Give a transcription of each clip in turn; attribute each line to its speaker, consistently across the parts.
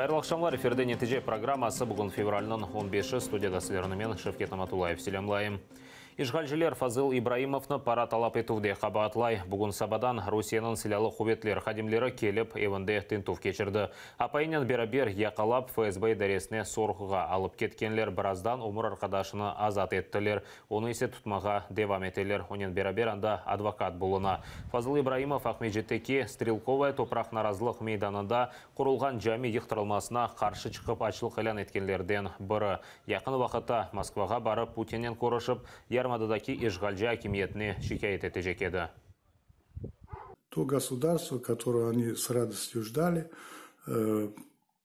Speaker 1: Hayırlı aqşamlar, efirde Netice programması. Bugün fevralniñ on beşi, studiyada sizlerni men, Şevket Namatullayev, selâmlayım. İşğalciler Fazıl İbraimovnı para talap etüvde qabaatlay. Bugün sabadan Rusiyeniñ silâlı quvetler hadimleri kelip, evinde tintüv keçirdi. Apayınen beraber yaqalap, FSB idaresine sorğuğa alıp ketkenler. Birazdan ömür arqadaşını azat ettiler. Onı ise tutmağa devam eteler. Onen beraber anda advokat buluna. Fazıl İbraimov Aqmescitteki Strelkovaya topraq narazılıq meydanında qurulğan cami yıqtırılmasına qarşı çıqıp açlıq ilân etkenlerden biri. Yaqın vaqıtta Moskvağa barıp Putinnen körüşip, yarımadadaki işğalci akimiyetine şikâyet etecek edi.
Speaker 2: То государство, которое они с радостью ждали,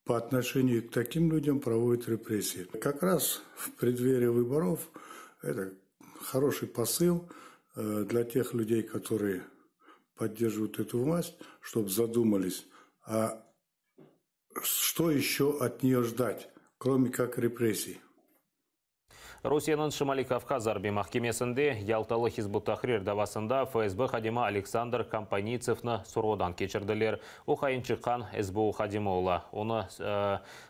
Speaker 2: по отношению к таким людям проводит репрессии. Как раз в преддверии выборов это хороший посыл для тех людей, которые поддерживают эту власть, чтобы задумались, а что еще от нее ждать, кроме как репрессий.
Speaker 1: Rusiyeniñ Şimaliy Kavkaz arbiy mahkemesinde Yaltalı Hizb ut-Tahrir davasında FSB hadimi Aleksandr Kompaniytsevni sorğudan keçirdiler. O, hain çıqqan SBU hadimi ola. Onı,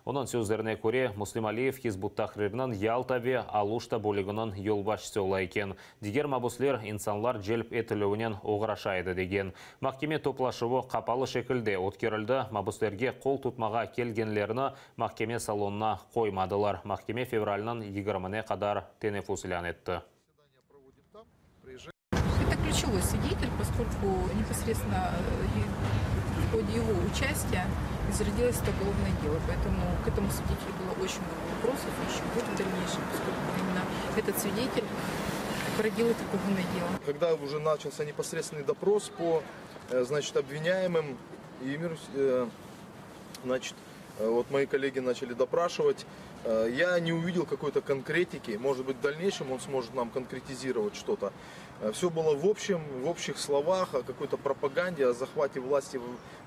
Speaker 1: onıñ sözlerine köre, Muslim Aliyev Hizb ut-Tahrirniñ Yalta ve Aluşta bölüginiñ yolbaşçısı ola eken. Diger mabusler insanlar celp etilüvinen oğraşa edi, degen. Mahkeme toplaşuvı qapalı şekilde ötkerildi, mabuslerge qol tutmağa kelgenlerni mahkeme salonına qoymadılar. Mahkeme fevralniñ yigirmine qadar teneffüs ilân etti.
Speaker 3: Это ключевой свидетель, поскольку непосредственно в ходе его участия зародилось это уголовное дело. Поэтому к этому свидетелю было очень много вопросов, еще будет в дальнейшем, поскольку именно этот свидетель породил это уголовное дело.
Speaker 4: Когда уже начался непосредственный допрос по, значит, обвиняемым, и, значит, вот мои коллеги начали допрашивать, я не увидел какой-то конкретики, может быть, в дальнейшем он сможет нам конкретизировать что-то. Все было в общем, в общих словах, о какой-то пропаганде, о захвате власти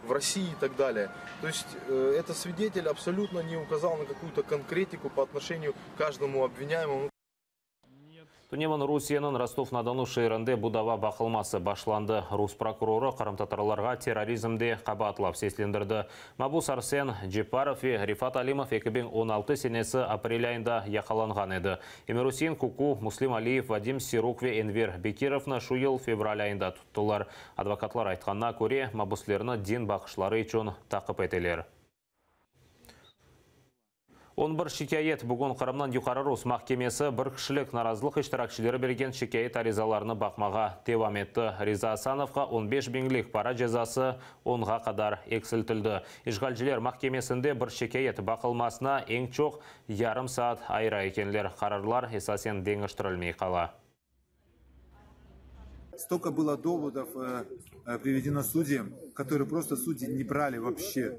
Speaker 4: в России и так далее. То есть этот свидетель абсолютно не указал на какую-то конкретику по отношению к каждому обвиняемому.
Speaker 1: Tünevin Rusiyeniñ Rostov-na-Donu şeerinde bu dava baqılması başlandı. Rus prokurorı qırımtatarlarğa terrorizmde qabaatlav seslendirdi. Mabus Arsen Cepparov ve Refat Alimov 2016 senesi aprel ayında yaqalanğan edi. Emir-Usein Kuku, Muslim Aliyev, Vadim Siruk ve Enver Bekirovnı şu yıl fevral ayında tuttılar. Advokatlar aytqanına köre, mabuslerni din baqışları içün taqip eteler. 11 şikâyet. Bugün Qırımnıñ Yuqarı Rus mahkemesi bir kişilik narazılıq iştirakçileri bergen şikâyet arizalarını baqmağa devam etti. Riza Asanovğa on beş biñlik para cezası onğa qadar eksiltildi. İşğalciler mahkemesinde bir şikâyet baqılmasına eñ çoq yarım saat ayıra ekenler. Qararlar esasen deñiştirilmey qala.
Speaker 5: Столько было доводов приведено судьям, которые просто судьи не брали вообще.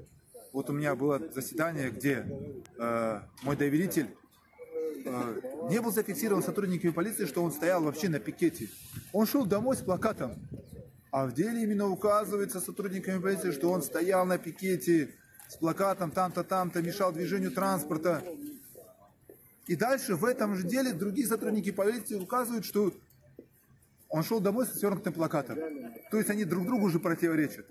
Speaker 5: Вот у меня было заседание, где э, мой доверитель э, не был зафиксирован сотрудниками полиции, что он стоял вообще на пикете. Он шел домой с плакатом. А в деле именно указывается сотрудниками полиции, что он стоял на пикете с плакатом там-то, там-то, мешал движению транспорта. И дальше в этом же деле другие сотрудники полиции указывают, что он шел домой с свернутым плакатом. То есть они друг другу уже противоречат.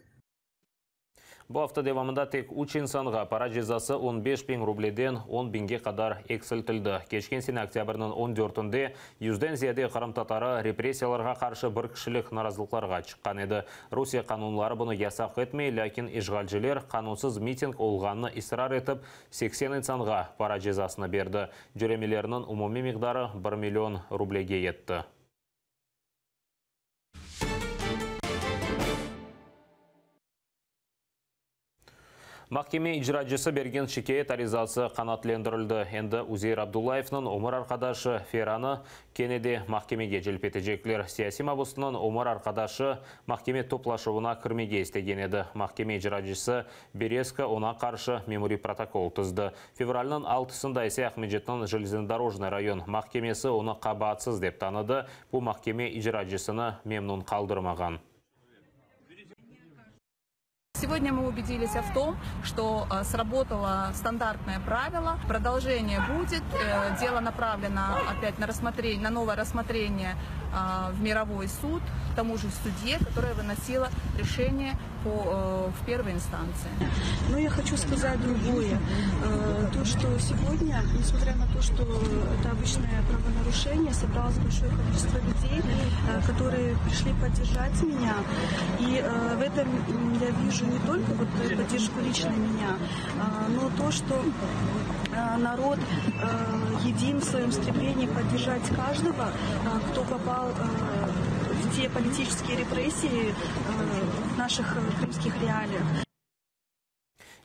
Speaker 1: Bu afta devamında tek üç insanğa para cezası 15 biñ rubleden 10 biñge qadar eksiltildi. Keçken sene oktâbrniñ 14-ünde yüzden ziyade qırımtatarı repressiyalarğa qarşı bir kişilik narazılıqlarğa çıqqan edi. Rusiye qanunları bunı yasaq etmey, lâkin işğalciler qanunsız miting olğanını israr etip, 80 insanğa para cezasını berdi. Cöremelerniñ umumiy miqdarı 1 million rublege yetti. Mahkeme icracısı bergen şikâyet arizası qanaatlendirildi. Endi Uzeir Abdullayevniñ ömür arqadaşı Feranı kene de mahkemege celp etecekler. Siyasiy mabusınıñ ömür arqadaşı mahkeme toplaşuvına kirmege istegen edi. Mahkeme icracısı Berezko oña qarşı memuriy protokol tizdi. Fevralniñ altısında ise Aqmescitniñ Jeleznodorojnıy rayon mahkemesi onı qabaatsız dep tanıdı. Bu mahkeme icracısını memnün qaldırmağan.
Speaker 6: Сегодня мы убедились в том, что сработало стандартное правило. Продолжение будет. Дело направлено опять на рассмотрение, на новое рассмотрение.
Speaker 3: в мировой суд тому же судье, которая выносила решение по, в первой инстанции.
Speaker 7: Но я хочу сказать другое. То, что сегодня, несмотря на то, что это обычное правонарушение, собралось большое количество людей, которые пришли поддержать меня. И в этом я вижу не только вот поддержку лично меня, но то, что народ един в своем стремлении поддержать каждого, кто попал в те политические репрессии в наших крымских реалиях.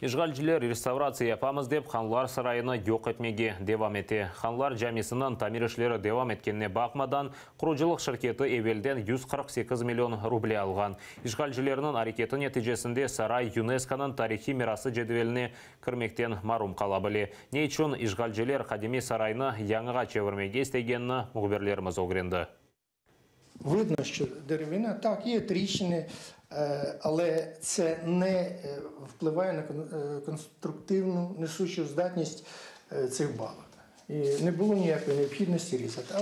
Speaker 1: İşğalciler restavratsiya yapamız dep Hanlar sarayını yoq etmege devam ete. Hanlar camisiniñ tamir işleri devam etkenine baqmadan, qurucılıq şirketi evelden 148 million ruble alğan. İşğalcilerniñ areketi neticesinde saray YUNESKOnıñ tarihiy mirası cedveline kirmekten marum qala bile. Ne içün işğalciler qadimiy saraynı yañığa çevirmege istegenini mühbirlerimiz ögrendi.
Speaker 8: Видно, що деревина, так, є тріщини, але це не впливає на конструктивну несучу здатність цих балок. І не було ніякої необхідності різати.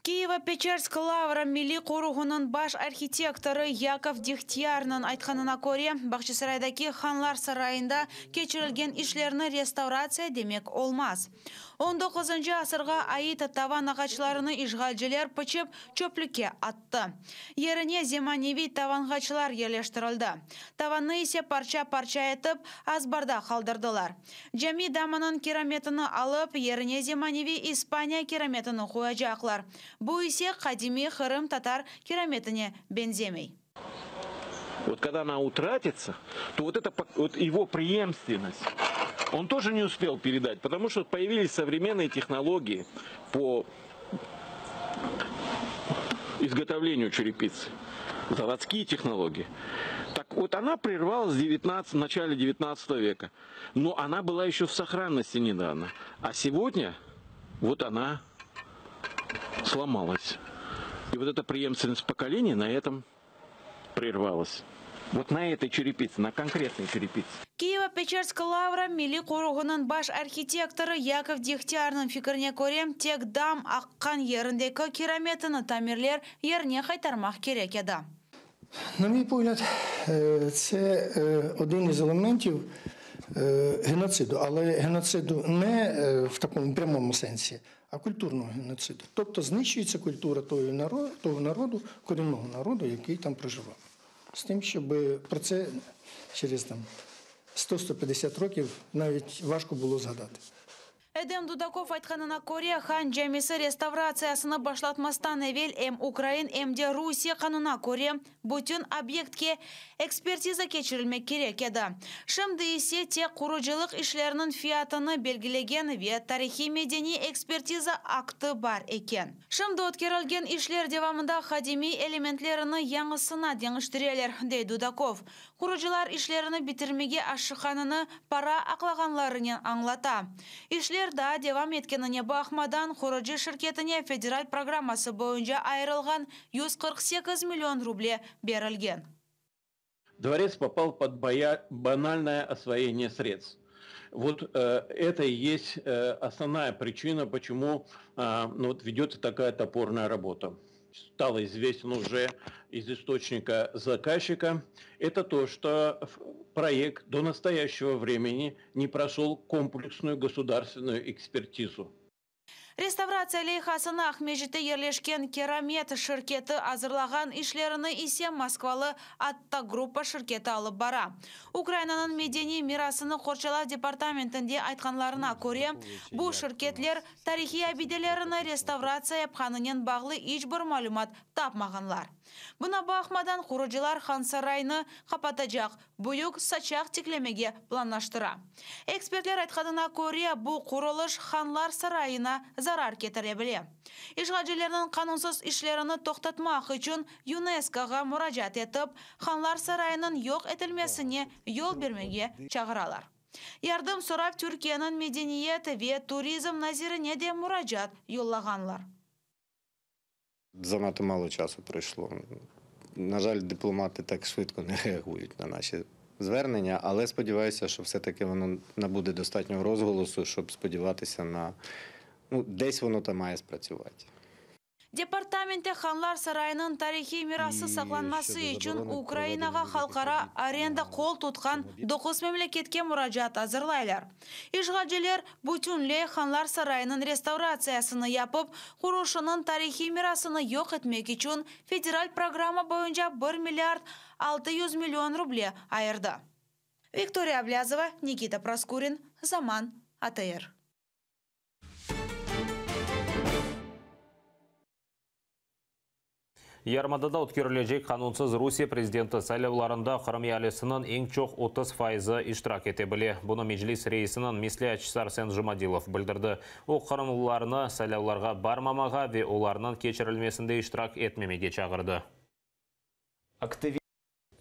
Speaker 9: Kiyevo-Peçersk Lavra milliy qoruğınıñ baş arhitektorı Yakov Dehtiyarnıñ aytqanına köre, Bağçasaraydaki Hanlar sarayında keçirilgen işlerni restavratsiya demek olmaz. On doquzıncı asırğa ait tavan ağaçlarını işğalciler pıçıp, çöplükke attı. Yerine zemaneviy tavanğaçlar yerleştirildi. Tavannı ise parça-parça etip, azbarda qaldırdılar. Cami damınıñ kirametini alıp, yerine zemaneviy İspaniya kirametini qoyacaqlar. Bu ise qadimiy qırımtatar kirametine beñzemey.
Speaker 10: Вот когда она утратится, то вот это вот его преемственность, он тоже не успел передать, потому что появились современные технологии по изготовлению черепицы, заводские технологии. Так вот она прервалась в 19, в начале 19 века, но она была еще в сохранности недавно. А сегодня вот она сломалась. И вот эта преемственность поколений на этом прервалась. Вот на этой черепице, на конкретной черепице.
Speaker 9: Kiyevo-Peçersk Lavra milliy qoruğınıñ baş arhitektorı Yakov Dehtiyarnıñ fikrine köre, tek dam aqqan yerindeki kirametini tamirler yerine qaytarmaq kerek edi.
Speaker 8: На мій погляд, це один із елементів геноциду, але геноциду не в такому прямому сенсі, а культурного геноциду. Тобто знищується культура того народу, корінного народу, який там проживав. З тим, щоб про це через там 100-150 років навіть важко було згадати.
Speaker 9: Edem Dudakov aytqanına köre, Han camisi restavratsiyasını başlatmastan evel em ukrain, em de Rusiye qanunına köre, bütün obyektke ekspertiza keçirilmek kerek edi. Şimdi ise tek qurucılıq işleriniñ fiyatını belgilegen ve tarihiy-medeniy ekspertiza aktı bar eken. Şimdi ötkerilgen işler devamında qadimiy elementlerini yañısına deñiştireler, dey Dudakov. Qurucılar işlerini bitirmege aşıqqanını para aqlağanlarınen añlata. İşler daa devam etkenine baqmadan, qurucı şirketine federal programması boyunca ayırılğan 148 million ruble berilgen.
Speaker 10: Дворец попал под банальное освоение средств. Вот это и есть основная причина, почему ну, вот ведется такая топорная работа. Стало известен уже из источника заказчика, это то, что проект до настоящего времени не прошел комплексную государственную экспертизу.
Speaker 9: Restavratsiya leyhasını Aqmescitte yerleşken Keramet şirketi azırlağan, işlerini ise Moskvalı Atta Gruppa şirketi alıp bara. Ukrainanıñ medeniy mirasını qorçalav departamentinde aytqanlarına köre, bu şirketler tarihiy abidelerini restavratsiya yapqanınen bağlı iç bir malümat tapmağanlar. Buña baqmadan, qurucılar Hansaraynı qapatacaq büyük saçaq tiklemege planlaştıra. Ekspertler aytqanına köre, bu qurulış Hanlar sarayına zarar ketire bile. İşğalcilerniñ qanunsız işlerini toqtatmaq içün YUNESKOğa muracaat etip, Hanlar sarayınıñ yoq etilmesine yol bermege çağıralar. Yardım sorap Türkiyeniñ medeniyet ve turizm nazirine de muracaat yollağanlar.
Speaker 11: Занадто мало часу пройшло. На жаль, дипломати так швидко не реагують на наші звернення, але сподіваюся, що все-таки воно набуде достатнього розголосу, щоб сподіватися на ну, десь воно там має спрацювати.
Speaker 9: Departamentte Hanlar sarayınıñ tarihiy mirası saqlanması içün Ukrainağa halqara arenda qol tutqan doquz memleketke muracaat azırlaylar. İşğalciler bütünley Hanlar sarayınıñ restavratsiyasını yapıp, qurulışınıñ tarihiy mirasını yoq etmek içün federal programma boyunca bir milliard 600 million ruble ayırdı. Viktoriya Ablâzova, Nikita Proskurin, Zaman, ATR.
Speaker 1: Yarımadada ötkerilecek qanunsız Rusiye prezidenti saylavlarında Qırım ealisiniñ eñ çoq 30 faizi iştirak ete bile. Bunı Meclis reisiniñ mesleatçısı Arsen Jumadilov bildirdi. O, qırımlılarnı saylavlarğa barmamağa ve olarnıñ keçirilmesinde iştirak etmemege çağırdı.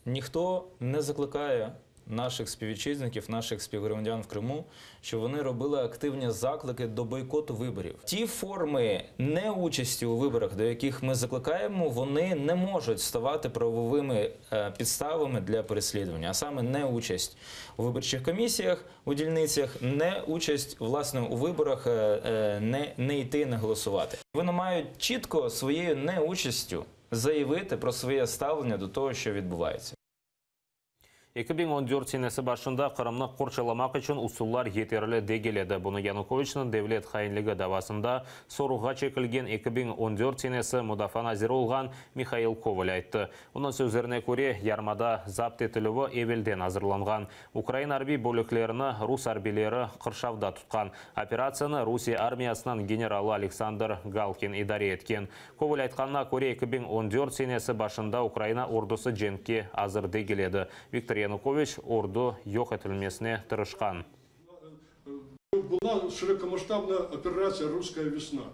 Speaker 12: Ніхто не закликає наших співвітчизників, наших співгромадян в Криму, щоб вони робили активні заклики до бойкоту виборів. Ті форми неучасті у виборах, до яких ми закликаємо, вони не можуть ставати правовими підставами для переслідування, а саме неучасть у виборчих комісіях, у дільницях, неучасть, власне, у виборах, не, не йти, не голосувати. Вони мають чітко своєю неучастю заявити про своє ставлення до того, що відбувається.
Speaker 1: 2014 senesi başında Qırımnı qorçalamaq içün usullar yeterli degil edi. Bunı Yanukoviçniñ devlet hainligi davasında sorğuğa çekilgen 2014 senesi mudafaa naziri olğan Mihail Koval ayttı. Onıñ sözlerine köre, yarımada zapt etilüvi evelden azırlanğan. Ukrain arbiy bölüklerini rus arbiyleri qırşavda tutqan. Operatsiyanı Rusiye armiyasınıñ generalı Aleksandr Galkin idare etken. Koval aytqanına köre, 2014 senesi başında Ukraina ordusı cenkke azır degil edi. Viktor Yanukoviç ordu yoq etilmesine tırışqan.
Speaker 13: Була широкомасштабна операція «Русская весна».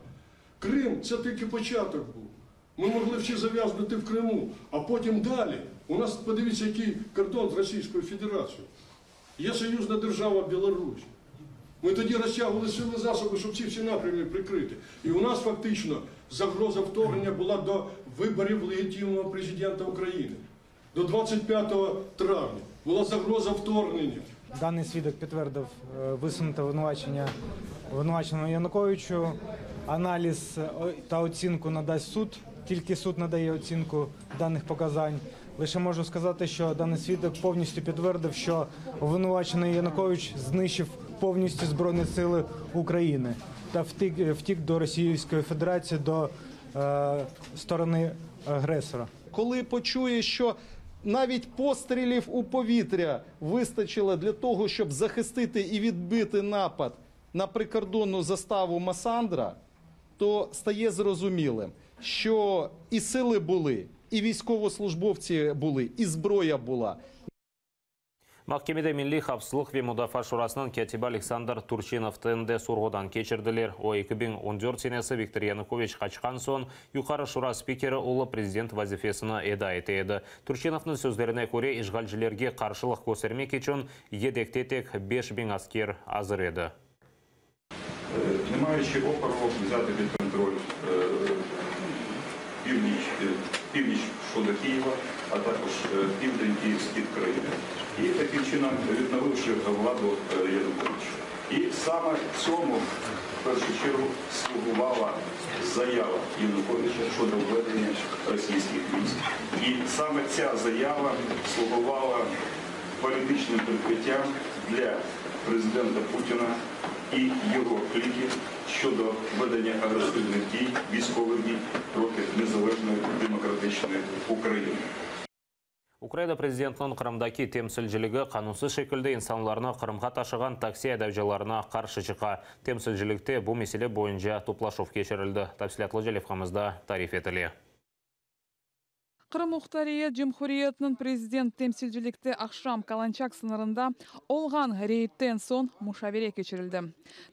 Speaker 13: Крим це тільки початок був. Ми могли всі зав'язнути в Криму, а потім далі. У нас, подивіться, який кордон з Російською Федерацією. Є союзна держава Білорусь. Ми тоді розтягували сили засоби, щоб ці всі напрямки прикрити. І у нас фактично загроза вторгнення була до виборів легітимного президента України. До 25 травня була загроза вторгнення.
Speaker 14: Даний свідок підтвердив висунуте обвинувачення обвинуваченому Януковичу. Аналіз та оцінку надасть суд. Тільки суд надає оцінку даних показань. Лише можу сказати, що даний свідок повністю підтвердив, що обвинувачений Янукович знищив повністю Збройні сили України та втік, втік до Російської Федерації, до е, сторони агресора.
Speaker 15: Коли почує, що навіть пострілів у повітря вистачило для того, щоб захистити і відбити напад на прикордонну заставу Масандра, то стає зрозумілим, що і сили були, і військовослужбовці були, і зброя була.
Speaker 1: Mahkemede Milliy havfsızlıq ve mudafaa şurasınıñ kâtibi Aleksandr Turçinovnı da sorğudan keçirdiler. O, 2014 senesi Viktor Yanukoviç qaçqan soñ Yuqarı Şura spikeri olıp prezident vazifesini eda ete edi. Turçinovnıñ sözlerine köre, işğalcilerge qarşılıq köstermek içün yedekte tek 5000 asker azır edi.
Speaker 16: Не маючи опору, взяти під контроль північ, північ щодо Києва, а також південь і схід країни. І таким чином відновивши владу Януковича. І саме цьому в першу чергу слугувала заява Януковича щодо введення російських військ. І саме ця заява слугувала політичним прикриттям для президента Путіна і його кліки щодо ведення агресивних дій, військових дій проти незалежної демократичної України.
Speaker 1: Ukraina prezidentiniñ Qırımdaki temsilciligi qanunsız şekilde insanlarnı Qırımğa taşığan taksi aydavcılarına qarşı çıqa. Temsilcilikte bu mesele boyunca toplaşuv keçirildi. Tafsilâtlıca levhamızda tarif etile.
Speaker 17: Qırım Muhtariyet Cumhuriyetiniñ prezident temsilcilikte aqşam Kalançak sıñırında olğan reydten soñ muşavere keçirildi.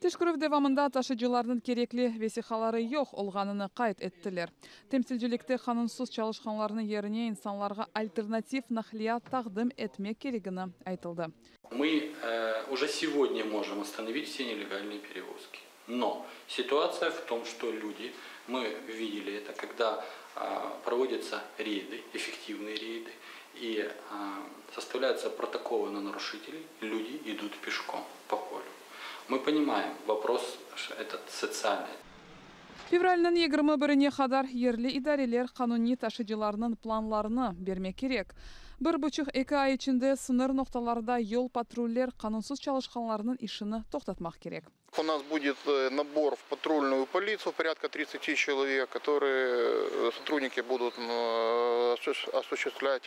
Speaker 17: Teşkerüv devamında taşıyıcılarnıñ kerekli vesiqaları yoq olğanını qayd ettiler. Temsilcilikte qanunsız çalışqanlarnıñ yerine insanlarğa alternativ naqliyat taqdim etmek keregini aytıldı.
Speaker 18: Мы э, уже сегодня можем остановить все нелегальные перевозки. Но ситуация в том, что люди, мы видели это, когда э, проводятся рейды, эффективные рейды, и э, составляются протоколы на нарушителей, люди идут пешком по полю. Мы понимаем, вопрос этот социальный.
Speaker 17: Fevralniñ 21-ine qadar yerli idareler qanuniy taşıcılarnıñ planlarını bermek kerek. Bir buçuq-eki ay içinde sıñır noqtalarda yol patruller qanunsız çalışqanlarnıñ işini toqtatmaq kerek.
Speaker 19: У нас будет набор в патрульную полицию порядка 30 человек, которые сотрудники будут осуществлять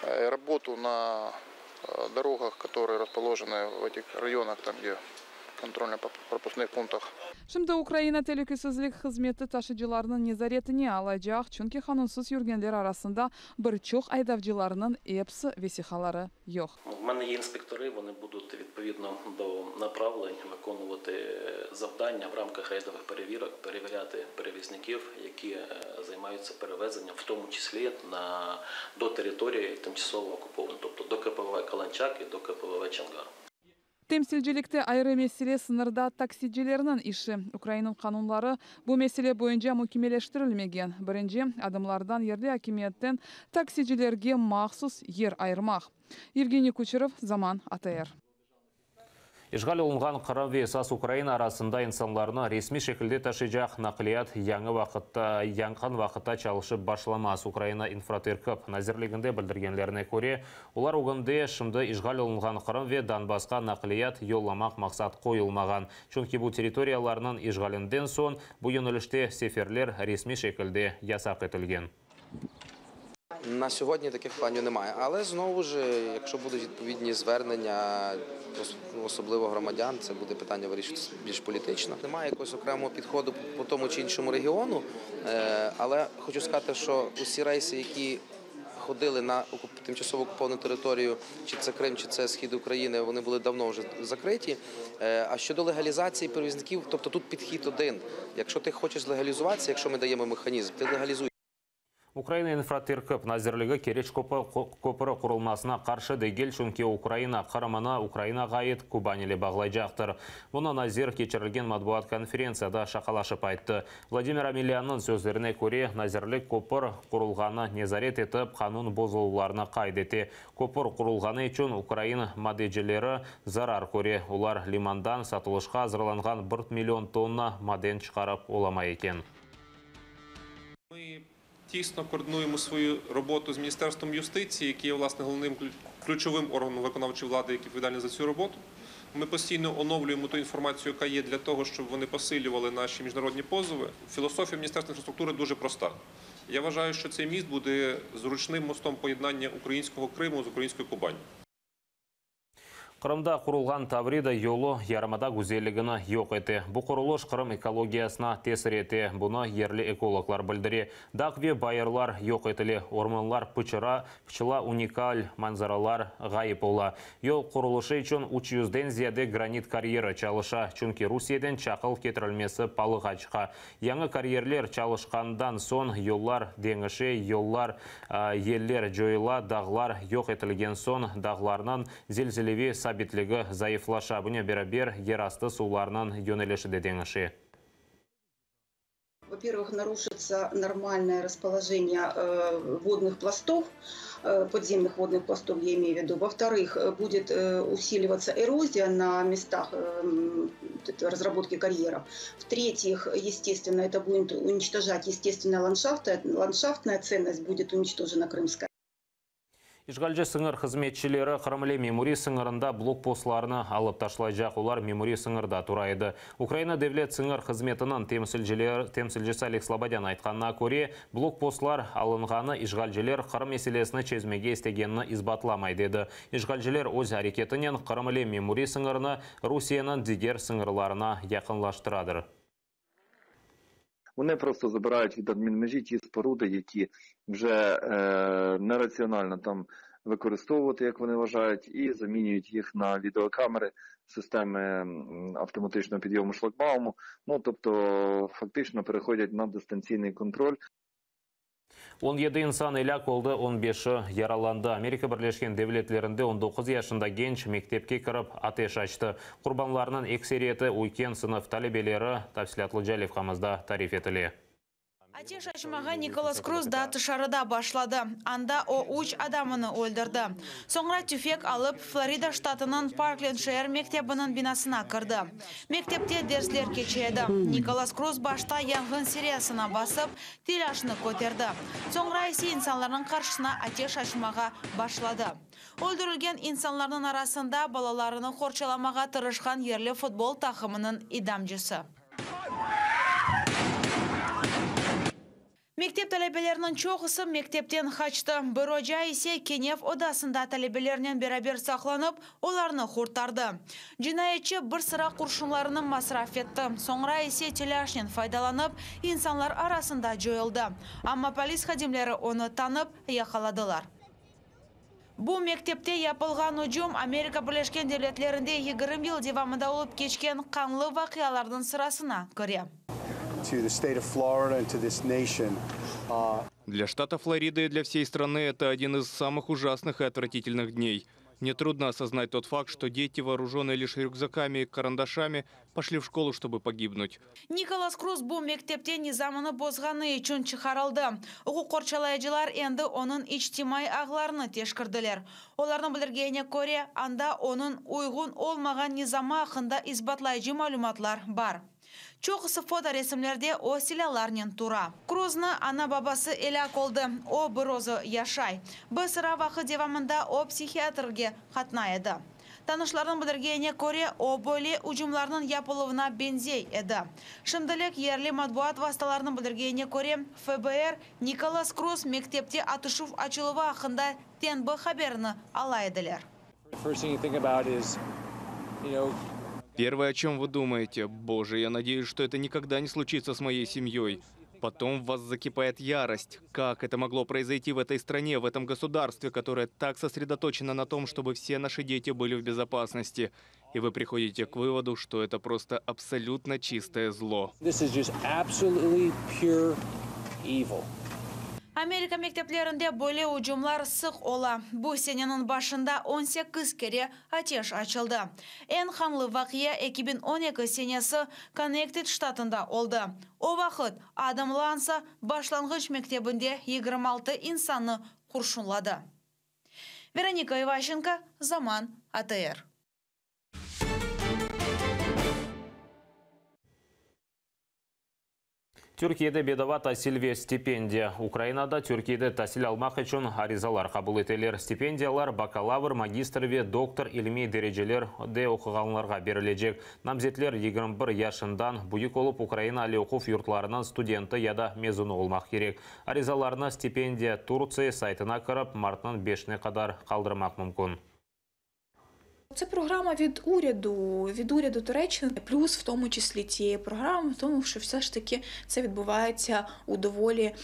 Speaker 19: работу на дорогах, которые расположены в этих районах, там где контрольно-пропускных пунктах.
Speaker 17: Şimdi Ukraina telükesizlik hızmeti taşıcılarnıñ nezaretine alacaq, çünki qanunsız yürgenler arasında bir çoq aydavcılarnıñ episi vesiqaları yoq.
Speaker 20: У мене є інспектори, вони будуть відповідно до направлень виконувати завдання в рамках рейдових перевірок, перевіряти перевізників, які займаються перевезенням, в тому числі на, до території тимчасово окупованої, тобто до КПВВ Каланчак і до КПВВ Чонгар.
Speaker 17: Temsilcilikte ayrı mesele sıñırda taksicilerniñ işi. Ukrainanıñ qanunları bu mesele boyunca mükemmelleştirilmegen. Birinci adımlardan yerli akimiyetten taksicilerge mahsus yer ayırmaq. Evgeniy Kuçerov, Zaman, ATR.
Speaker 1: İşğal olunğan Qırım ve esas Ukraina arasında insanlarnı resmiy şekilde taşıycaq naqliyat yañı vaqıtta, yaqın vaqıtta çalışıp başlamaz. Ukraina infraterkip nazirliginde bildirgenlerine köre, olar ögünde şimdi işğal olunğan Qırım ve Donbassqa naqliyat yollamaq maqsat qoyulmağan. Çünki bu territoriyalarnıñ işğalinden soñ bu yönelişte seferler resmiy şekilde yasaq etilgen.
Speaker 21: На сьогодні таких планів немає. Але знову ж, якщо будуть відповідні звернення, особливо громадян, це буде питання вирішуватися більш політично. Немає якогось окремого підходу по тому чи іншому регіону, але хочу сказати, що усі рейси, які ходили на тимчасово окуповану територію, чи це Крим, чи це Схід України, вони були давно вже закриті. А щодо легалізації перевізників, тобто тут підхід один. Якщо ти хочеш легалізуватися, якщо ми даємо механізм, ти легалізуй.
Speaker 1: Ukraina infraterkip nazirligi Keriç köpüri qurulmasına qarşı degil, çünki Ukraina Qırımını Ukrainağa ait Kuban ile bağlaycaqtır. Bunı nazir keçirilgen matbuat konferentsiyada şaqalaşıp ayttı. Vladimir Omelânnıñ sözlerine köre, nazirlik köpür qurulğanı nezaret etip, qanun bozuluvlarını qayd ete. Köpür qurulğanı içün ukrain madencileri zarar köre, olar limandan satılışqa azırlanğan bir million tonna maden çıqarıp olamay eken.
Speaker 22: Ми тісно координуємо свою роботу з Міністерством юстиції, яке є власне головним ключовим органом виконавчої влади, який відповідальний за цю роботу. Ми постійно оновлюємо ту інформацію, яка є для того, щоб вони посилювали наші міжнародні позови. Філософія Міністерства інфраструктури дуже проста. Я вважаю, що цей міст буде зручним мостом поєднання українського Криму з українською Кубанню.
Speaker 1: Qırımda qurulğan Tavrida yolu yarımada güzelligini yoq ete. Bu qurulış Qırım ekologiyasına tesir ete. Bunı yerli ekologlar bildire. Dağ ve bayırlar yoq etile, ormanlar pıçıra, pıçıla, unikal manzaralar ğayıp ola. Yol qurulışı içün 300-den ziyade granit karyeri çalışa, çünki Rusiyeden çaqıl ketirilmesi palığa çıqa. Yañı karyerler çalışqandan soñ yollar deñişe, yollar, yeller coyula, dağlar yoq etilgen soñ dağlarnıñ zelzeleviy sabitligi zayıflaşa, bunen beraber yerastı suvlarnıñ yönelişi de deñişe.
Speaker 23: Во-первых, нарушится нормальное расположение водных пластов, подземных водных пластов, я имею в виду. Во-вторых, будет усиливаться эрозия на местах разработки карьеров. В-третьих, естественно, это будет уничтожать естественный ландшафт, ландшафтная ценность будет уничтожена крымская.
Speaker 1: İşğalci sıñır hızmetçileri Qırım ile memuriy sıñırında blokpostlarnı alıp taşlaycaq. Olar memuriy sıñırda tura edi. Ukraina Devlet sıñır hızmetiniñ temsilcisi Oleg Slobodân aytqanına köre, blokpostlar alınğanı işğalciler Qırım meselesini çezmege istegenini isbatlamay, dedi. İşğalciler öz areketinen Qırım ile memuriy sıñırnı Rusiyeniñ diger sıñırlarına yaqınlaştıradır.
Speaker 24: Вони просто забирають від адмінмежі ті споруди, які вже е, нераціонально там використовувати, як вони вважають, і замінюють їх на відеокамери системи автоматичного підйому шлагбауму. Ну тобто, фактично переходять на дистанційний контроль.
Speaker 1: 17 insan elâk oldı, 15-i yaralandı. Amerika Birleşken Devletlerinde 19 yaşında genç mektepke kirip ateş açtı. Qurbanlarnıñ ekseriyeti üyken sınıf talebeleri, tafsilâtlıca levhamızda tarif etile.
Speaker 9: Ateş açmağa Nikolas Kruz daa tışarıda başladı. Anda o, üç adamını öldürdi. Soñra tüfek alıp, Florida ştatınıñ Parklend şeer mektebiniñ binasına kirdi. Mektepte dersler keçe edi. Nikolas Kruz başta yanğın seriyasına basıp, telâşnı köterdi. Soñra ise insanlarnıñ qarşısına ateş açmağa başladı. Öldürilgen insanlarnıñ arasında balalarını qorçalamağa tırışqan yerli futbol taqımınıñ idamcısı. Mektep talebeleriniñ çoqusı mektepten qaçtı. Bir oca ise kenef odasında talebelernen beraber saqlanıp, olarnı qurtardı. Cinayetçi bir sıra qurşunlarını masraf etti, soñra ise telâşnen faydalanıp, insanlar arasında coyuldı. Amma polis hadimleri onı tanıp, yaqaladılar. Bu mektepte yapılğan ücüm Amerika Birleşken Devletlerinde 20 yıl devamında olıp keçken qanlı vaqialarnıñ sırasına kire.
Speaker 2: Для штата Флорида и для всей страны это один из самых ужасных и отвратительных дней. Мне трудно осознать тот факт, что дети, вооруженные лишь рюкзаками и карандашами, пошли в школу, чтобы погибнуть.
Speaker 9: Nikolas Kruz bu mektepte nizamını bozğanı içün çıqarıldı. Uquq qorçalayıcılar endi onıñ içtimaiy ağlarını teşkirdiler. Olarnıñ bildirgenine köre, anda onıñ uyğun olmağan nizamı aqqında isbatlayıcı malümatlar bar. Çoqusı fotoresimlerde o silâlarnen tura. Kruznı ana-babası elâk oldı, o bir özü yaşay. Bir sıra vaqıt devamında o psihiatrge qatnay edi. Tanışlarnıñ bildirgenine köre, o böyle ücümlarnıñ yapıluvına beñzey edi. Şimdilik, yerli matbuat vastalarınıñ bildirgenine köre, FBR, Nikolas Kruz mektepte atışuv açıluvı aqqında tenbi haberini ala ediler.
Speaker 2: Первое, о чем вы думаете, боже, я надеюсь, что это никогда не случится с моей семьей. Потом в вас закипает ярость. Как это могло произойти в этой стране, в этом государстве, которое так сосредоточено на том, чтобы все наши дети были в безопасности? И вы приходите к выводу, что это просто абсолютно чистое зло.
Speaker 9: Amerika mekteplerinde böyle ücümlar sıq ola. Bu seneniñ başında 18 kere ateş açıldı. Eñ qanlı vaqia 2012 senesi Konnektit ştatında oldı. O vaqıt Adam Lanza başlanğıç mektebinde 26 insannı qurşunladı. Veronika İvaşenko, Zaman, ATR.
Speaker 1: Türkiyede bedava tasil ve stipendiya. Ukrainada Türkiyede tasil almaq içün arizalar qabul eteler. Stipendiyalar bakalavr, magistr ve doktor ilmiy derecelerde oquğanlarğa berilecek. Namzetler 21 yaşından büyük olıp, Ukraina aliy oquv yurtlarınıñ studenti ya da mezunı olmaq kerek. Arizalarnı Stipendiya Turtsiye saytına kirip, martnıñ beşine qadar qaldırmaq mümkün.
Speaker 4: Це програма від уряду, від уряду Туреччини. Плюс в тому числі цієї програми, в тому, що все ж таки це відбувається у доволі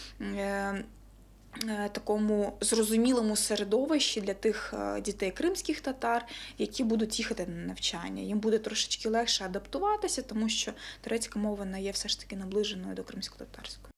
Speaker 4: такому зрозумілому середовищі для тих дітей кримських татар, які будуть їхати на навчання. Їм буде трошечки легше адаптуватися, тому що турецька мова вона є все ж таки наближеною до кримськотатарської.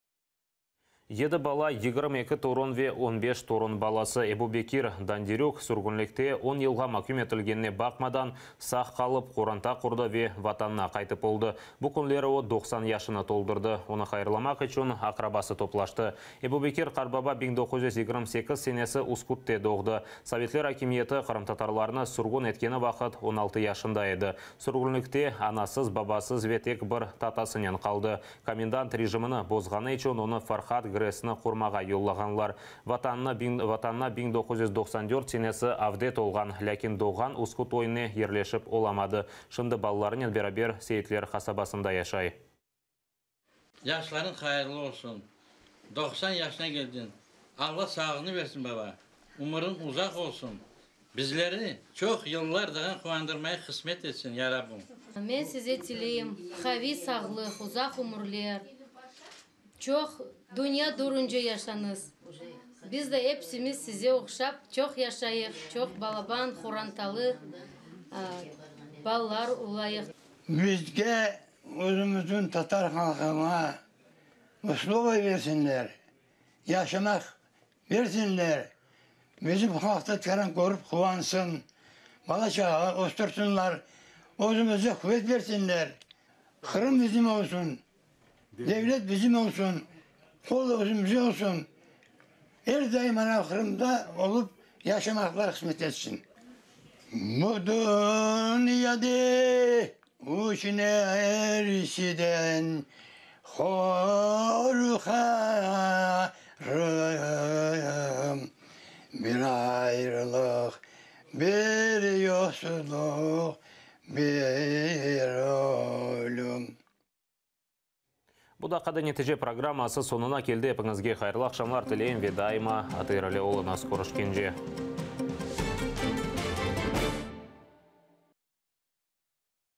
Speaker 1: Yedi bala, 22 torun ve 15 torun balası Ebubekir Dandirük sürgünlikte 10 yılğa maküm etilgenine baqmadan sağ qalıp, qoranta qurdı ve vatanına qaytıp oldı. Bu künleri o 90 yaşını toldurdı. Onı hayırlamaq içün aqrabası toplaştı. Ebubekir qartbaba 1928 senesi Uskütte doğdı. Sovetler akimiyeti qırımtatarlarnı sürgün etkeni vaqıt 16 yaşında edi. Sürgünlikte anasız, babasız ve tek bir tatasınen qaldı. Komendant rejimini bozğanı içün onı Farhad GRESni qurmağa yollağanlar. Vatanına vatanına 1994 senesi avdet olğan, lâkin doğğan Uskut köyüne yerleşip olamadı. Şimdi balalarınen beraber Seyitler qasabasında yaşay.
Speaker 5: Yaşlarıñ hayırlı olsun. 90 yaşına keldiñ. Alla sağlığını bersin, baba. Ömüriñ uzaq olsun. Bizlerni çoq yıllar daa quvandırmaya qısmet etsin, ya Rabbim.
Speaker 6: Men size tileyim qaviy sağlıq, uzaq ömürler, çoq dünya turunca yaşañız. Biz de epsimiz size oşap çoq yaşayıq, çoq balaban, qorantalı balalar olayıq.
Speaker 25: Bizge özümizniñ tatar halqına условия bersinler, yaşamaq bersinler, bizim halqta körip quvansın, bala-çağa östürsinler, özümizge quvet bersinler. Qırım bizim olsun, devlet bizim olsun. Qol özümizge olsun. Er daim ana Qırımda olıp yaşamaqlar qısmet etsin. Bu dünyada üç nerseden qorqarım, Bir ayrılıq, bir yoqsuzluq, bir ölüm.
Speaker 1: Bu daqqada Netice programması soñuna keldi. Epiñizge hayırlı aqşamlar tileyim ve daima hayırlı oluñız. Körüşkence.